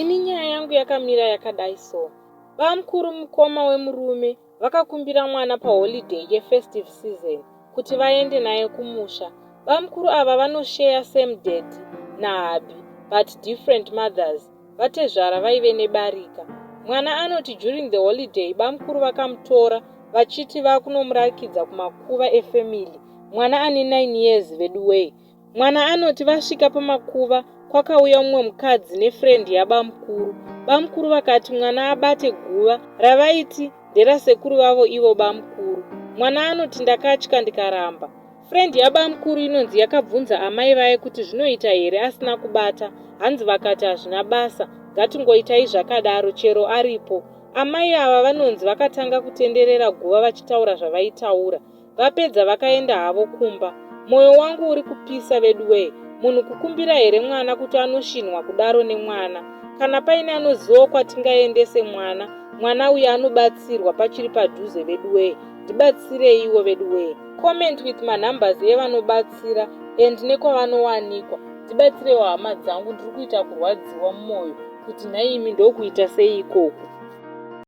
Ini nyaya yangu yakamira yakadai so. Bamkuru mukoma wemurume vakakumbira mwana paholiday yefestive season kuti vaende naye kumusha. Bamkuru ava vanosheya same daddy nahubby but different mothers. Vatezvara vaive nebarika. Mwana anoti during the holiday bamkuru vakamutora vachiti vakunomurakidza kumakuva efamily. Mwana ane 9 years veduwee. Mwana anoti vasvika pamakuva kwakauya mumwe mukadzi nefriend yabamukuru. Bamukuru vakati mwana abate guva ravaiti nderasekuru vavo ivo bamukuru. Mwana anoti ndakatya ndikaramba. Friend yabamukuru inonzi yakabvunza amai vaye kuti zvinoita here asina kubata hanzi vakati hazvina basa ngatingoitai zvakadaro chero aripo. Amai ava vanonzi vakatanga kutenderera guva vachitaura zvavaitaura. Vapedza vakaenda havo kumba. Moyo wangu uri kupisa veduwee. Munhu kukumbira here mwana kuti anoshinhwa kudaro nemwana? Kana paine anozivawo kwatingaendese mwana, mwana uyu anobatsirwa pachiri padhuze veduwee. Ndibatsireiwo veduwee. Comment with manumbers evanobatsira and nekwavanowanikwa. Ndibatsireiwo hama dzangu ndiri kuita kurwadziwa mumoyo kuti nhaimi ndokuita sei ikoku.